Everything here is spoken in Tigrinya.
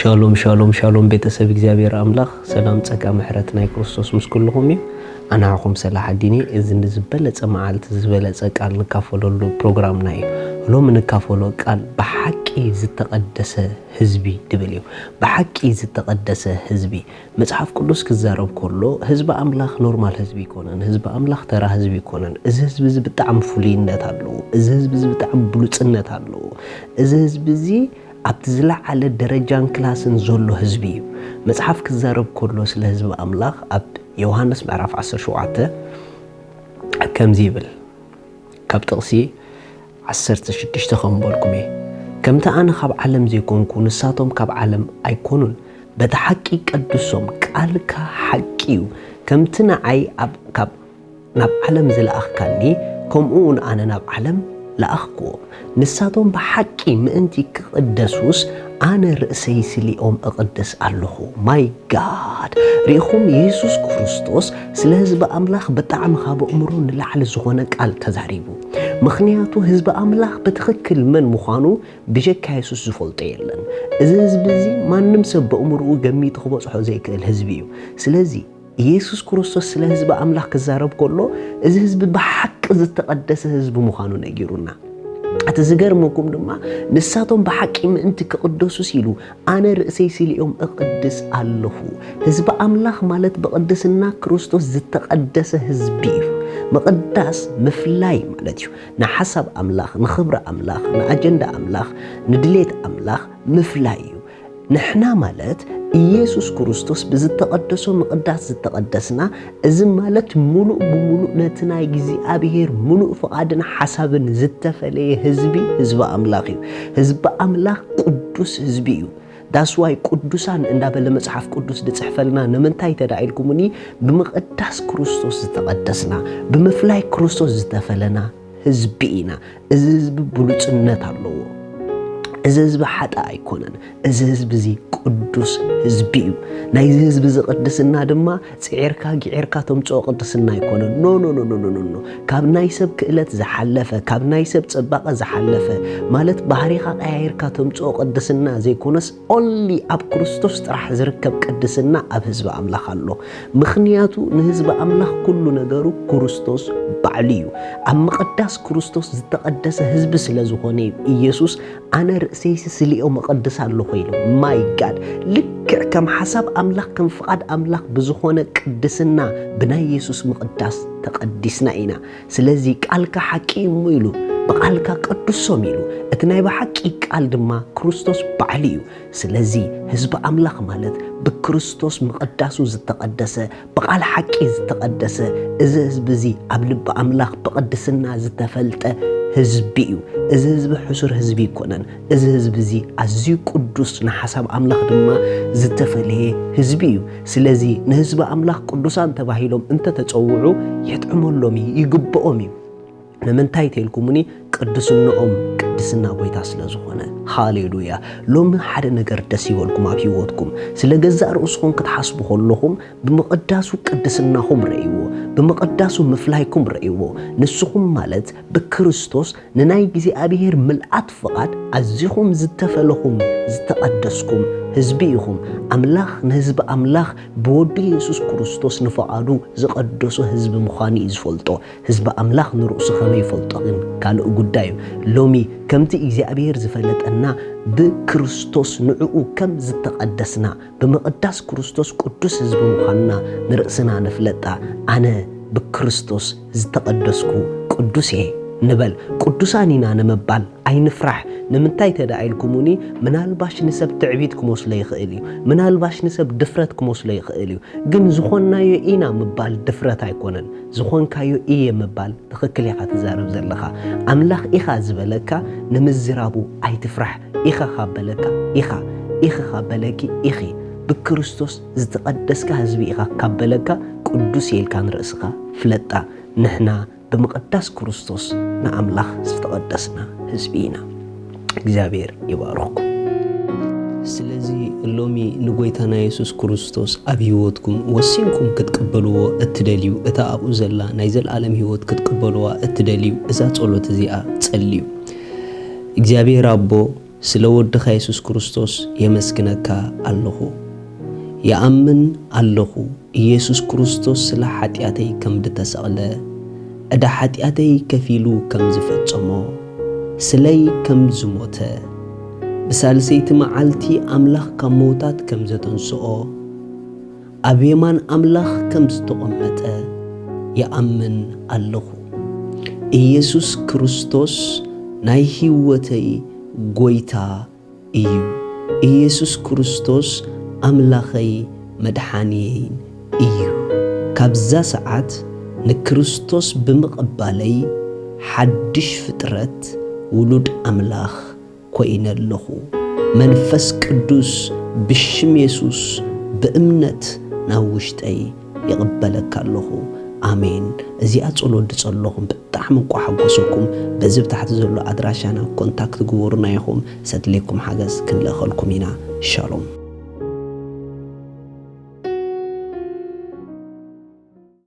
ሻሎም ሻሎም ሻሎም፣ ቤተሰብ እግዚኣብሔር ኣምላኽ፣ ሰላም ጸጋ ምሕረት ናይ ክርስቶስ ምስ ኩልኹም እዩ። ኣናኹም ሰላሕ ኣዲኒ። እዚ ንዝበለጸ መዓልቲ ዝበለጸ ቃል ንካፈለሉ ፕሮግራምና እዩ። ሎሚ ንካፈሎ ቃል ብሓቂ ዝተቐደሰ ህዝቢ ድብል እዩ። ብሓቂ ዝተቐደሰ ህዝቢ። መጽሓፍ ቅዱስ ክዛረብ ከሎ ህዝቢ ኣምላኽ ኖርማል ህዝቢ ይኮነን። ህዝቢ ኣምላኽ ተራ ህዝቢ ይኮነን። እዚ ህዝቢ እዚ ብጣዕሚ ፍሉይነት ኣለዎ። እዚ ህዝቢ እዚ ብጣዕሚ ብሉጽነት ኣለዎ። እዚ ህዝቢ እዚ ኣብቲ ዝለዓለ ደረጃን ክላስን ዘሎ ህዝቢ እዩ። መጽሓፍ ክዛረብ ከሎ ስለ ህዝቢ ኣምላኽ ኣብ ዮሃንስ ምዕራፍ ዓሰርተ ሸውዓተ ከምዚ ይብል። ካብ ጥቕሲ ዓሰርተ ሽዱሽተ ከምበልኩም እየ። ከምቲ ኣነ ካብ ዓለም ዘይኮንኩ ንሳቶም ካብ ዓለም ኣይኮኑን። በቲ ሓቂ ቀድሶም፣ ቃልካ ሓቂ እዩ። ከምቲ ንዓይ ኣብ ካብ ናብ ዓለም ዝለኣኽካኒ፣ ከምኡ እውን ኣነ ናብ ዓለም ለኣኽክዎ። ንሳቶም ብሓቂ ምእንቲ ክቕደሱስ ኣነ ርእሰይ ስሊኦም እቕድስ ኣለኹ። ማይ ጋድ! ርኢኹም፣ የሱስ ክርስቶስ ስለ ህዝቢ ኣምላኽ ብጣዕሚ ካብ ኣእምሮ ንላዕሊ ዝኾነ ቃል ተዛሪቡ። ምኽንያቱ ህዝቢ ኣምላኽ ብትኽክል መን ምዃኑ ብጀካ የሱስ ዝፈልጦ የለን። እዚ ህዝቢ እዚ ማንም ሰብ በእምርኡ ገሚቱ ክበጽሖ ዘይክእል ህዝቢ እዩ። ስለዚ ኢየሱስ ክርስቶስ ስለ ህዝቢ ኣምላኽ ክዛረብ ከሎ፣ እዚ ህዝቢ ብሓቂ ዝተቐደሰ ህዝቢ ምዃኑ ነጊሩና። እቲ ዝገርመኩም ድማ ንሳቶም ብሓቂ ምእንቲ ክቕደሱስ ኢሉ ኣነ ርእሰይ ስሊኦም እቕድስ ኣለኹ። ህዝቢ ኣምላኽ ማለት ብቕድስና ክርስቶስ ዝተቐደሰ ህዝቢ እዩ። ምቕዳስ ምፍላይ ማለት እዩ። ንሓሳብ ኣምላኽ፣ ንኽብሪ ኣምላኽ፣ ንኣጀንዳ ኣምላኽ፣ ንድሌት ኣምላኽ ምፍላይ እዩ። ንሕና ማለት ኢየሱስ ክርስቶስ ብዝተቐደሶ ምቕዳስ ዝተቐደስና፣ እዚ ማለት ምሉእ ብምሉእ ነቲ ናይ እግዚኣብሔር ምሉእ ፍቓድን ሓሳብን ዝተፈለየ ህዝቢ፣ ህዝቢ ኣምላኽ እዩ። ህዝቢ ኣምላኽ ቅዱስ ህዝቢ እዩ። ዳስዋይ ቅዱሳን እንዳበለ መጽሓፍ ቅዱስ ዝጽሕፈልና ንምንታይ ተዳ ኢልኩምኒ? ብምቕዳስ ክርስቶስ ዝተቐደስና፣ ብምፍላይ ክርስቶስ ዝተፈለና ህዝቢ ኢና። እዚ ህዝቢ ብሉጽነት ኣለዎ። እዚ ህዝቢ ሓጣ ኣይኮነን። እዚ ህዝቢ እዚ ቅዱስ ህዝቢ እዩ። ናይዚ ህዝቢ እዚ ቅድስና ድማ ጽዒርካ ግዒርካ ተምጽኦ ቅድስና ኣይኮነን። ኖ፣ ኖ፣ ኖ፣ ኖ፣ ኖ፣ ኖ። ካብ ናይ ሰብ ክእለት ዝሓለፈ፣ ካብ ናይ ሰብ ጽባቐ ዝሓለፈ፣ ማለት ባህሪኻ ቀያይርካ ተምጽኦ ቅድስና ዘይኮነስ፣ ኦንሊ ኣብ ክርስቶስ ጥራሕ ዝርከብ ቅድስና ኣብ ህዝቢ ኣምላኽ ኣሎ። ምኽንያቱ ንህዝቢ ኣምላኽ ኩሉ ነገሩ ክርስቶስ ባዕሉ እዩ። ኣብ ምቕዳስ ክርስቶስ ዝተቐደሰ ህዝቢ ስለ ዝኾነ እዩ ኢየሱስ ኣነ ርእሰይሲ ስሊኦም እቐድስ ኣለኹ ኢሉ። ማይ ጋድ! ልክዕ ከም ሓሳብ ኣምላኽ፣ ከም ፍቓድ ኣምላኽ ብዝኾነ ቅድስና ብናይ የሱስ ምቕዳስ ተቐዲስና ኢና። ስለዚ ቃልካ ሓቂ እዩ እሞ ኢሉ፣ ብቓልካ ቀድሶም ኢሉ። እቲ ናይ ብሓቂ ቃል ድማ ክርስቶስ ባዕሉ እዩ። ስለዚ ህዝቢ ኣምላኽ ማለት ብክርስቶስ ምቕዳሱ ዝተቐደሰ፣ ብቓል ሓቂ ዝተቐደሰ፣ እዚ ህዝቢ እዚ ኣብ ልቢ ኣምላኽ ብቕድስና ዝተፈልጠ ህዝቢ እዩ። እዚ ህዝቢ ሕሱር ህዝቢ ኣይኮነን። እዚ ህዝቢ እዚ ኣዝዩ ቅዱስ፣ ንሓሳብ ኣምላኽ ድማ ዝተፈለየ ህዝቢ እዩ። ስለዚ ንህዝቢ ኣምላኽ ቅዱሳን ተባሂሎም እንተተጸውዑ የጥዕመሎም እዩ፣ ይግብኦም እዩ። ንምንታይ ተልኩምኒ? ቅድስንኦም ቅድስና ጎይታ ስለ ዝኾነ። ሃሌሉያ! ሎሚ ሓደ ነገር ደስ ይበልኩም ኣብ ህይወትኩም። ስለ ገዛእ ርእስኹም ክትሓስቡ ከለኹም ብምቕዳሱ ቅድስናኹም ረእይዎ፣ ብምቕዳሱ ምፍላይኩም ረእይዎ። ንስኹም ማለት ብክርስቶስ ንናይ እግዚኣብሔር ምልኣት ፍቓድ ኣዚኹም ዝተፈለኹም፣ ዝተቐደስኩም ህዝቢ ኢኹም። ኣምላኽ ንህዝቢ ኣምላኽ ብወዱ የሱስ ክርስቶስ ንፍቓዱ ዝቐደሶ ህዝቢ ምዃኑ እዩ ዝፈልጦ። ህዝቢ ኣምላኽ ንርእሱ ከመይ ይፈልጦ ግን ካልእ ጉዳይ እዩ። ሎሚ ከምቲ እግዚኣብሔር ዝፈለጠና ብክርስቶስ ንዕኡ ከም ዝተቐደስና፣ ብምቕዳስ ክርስቶስ ቅዱስ ህዝቢ ምዃንና ንርእስና ንፍለጣ። ኣነ ብክርስቶስ ዝተቐደስኩ ቅዱስ እየ ንበል። ቅዱሳን ኢና ንምባል ኣይንፍራሕ። ንምንታይ ተዳ ኢልኩሙኒ? ምናልባሽ ንሰብ ትዕቢት ክመስሎ ይኽእል እዩ። ምናልባሽ ንሰብ ድፍረት ክመስሎ ይኽእል እዩ። ግን ዝኾንናዮ ኢና ምባል ድፍረት ኣይኮነን። ዝኾንካዮ እየ ምባል ትኽክል ኢኻ ትዛረብ ዘለኻ። ኣምላኽ ኢኻ ዝበለካ ንምዝራቡ ኣይትፍራሕ። ኢኻ ካብ በለካ ኢኻ፣ ኢኺ ካብ በለኪ ኢኺ። ብክርስቶስ ዝተቐደስካ ህዝቢ ኢኻ ካብ በለካ ቅዱስ እየ ኢልካ ንርእስኻ ፍለጣ። ንሕና ብምቕዳስ ክርስቶስ ንኣምላኽ ዝተቐደስና ህዝቢ ኢና። እግዚኣብሔር ይባርኽኩም። ስለዚ ሎሚ ንጎይታና የሱስ ክርስቶስ ኣብ ህይወትኩም ወሲንኩም ክትቅበልዎ እትደልዩ፣ እታ ኣብኡ ዘላ ናይ ዘለኣለም ህይወት ክትቅበልዋ እትደልዩ፣ እዛ ጸሎት እዚኣ ጸልዩ። እግዚኣብሔር ኣቦ፣ ስለ ወድኻ የሱስ ክርስቶስ የመስግነካ ኣለኹ። ይኣምን ኣለኹ፣ ኢየሱስ ክርስቶስ ስለ ሓጢኣተይ ከም ዝተሰቕለ፣ ዕዳ ሓጢኣተይ ከፊሉ ከም ዝፈጸሞ፣ ስለይ ከም ዝሞተ፣ ብሳልሰይቲ መዓልቲ ኣምላኽ ካብ ምዉታት ከም ዘተንስኦ፣ ኣብ የማን ኣምላኽ ከም ዝተቐመጠ ይኣምን ኣለኹ። ኢየሱስ ክርስቶስ ናይ ህይወተይ ጎይታ እዩ። ኢየሱስ ክርስቶስ ኣምላኸይ መድሓንየይን እዩ። ካብዛ ሰዓት ንክርስቶስ ብምቕባለይ ሓድሽ ፍጥረት ውሉድ ኣምላኽ ኮይነ ኣለኹ። መንፈስ ቅዱስ ብሽም የሱስ ብእምነት ናብ ውሽጠይ ይቕበለካ ኣለኹ። ኣሜን። እዚኣ ጸሎት ዝጸለኹም ብጣዕሚ እንቋ ሓጎሰኩም። በዚ ብታሕቲ ዘሎ ኣድራሻና ኮንታክት ግበሩና ኢኹም። ዘድልየኩም ሓገዝ ክንልእኸልኩም ኢና። ሻሎም።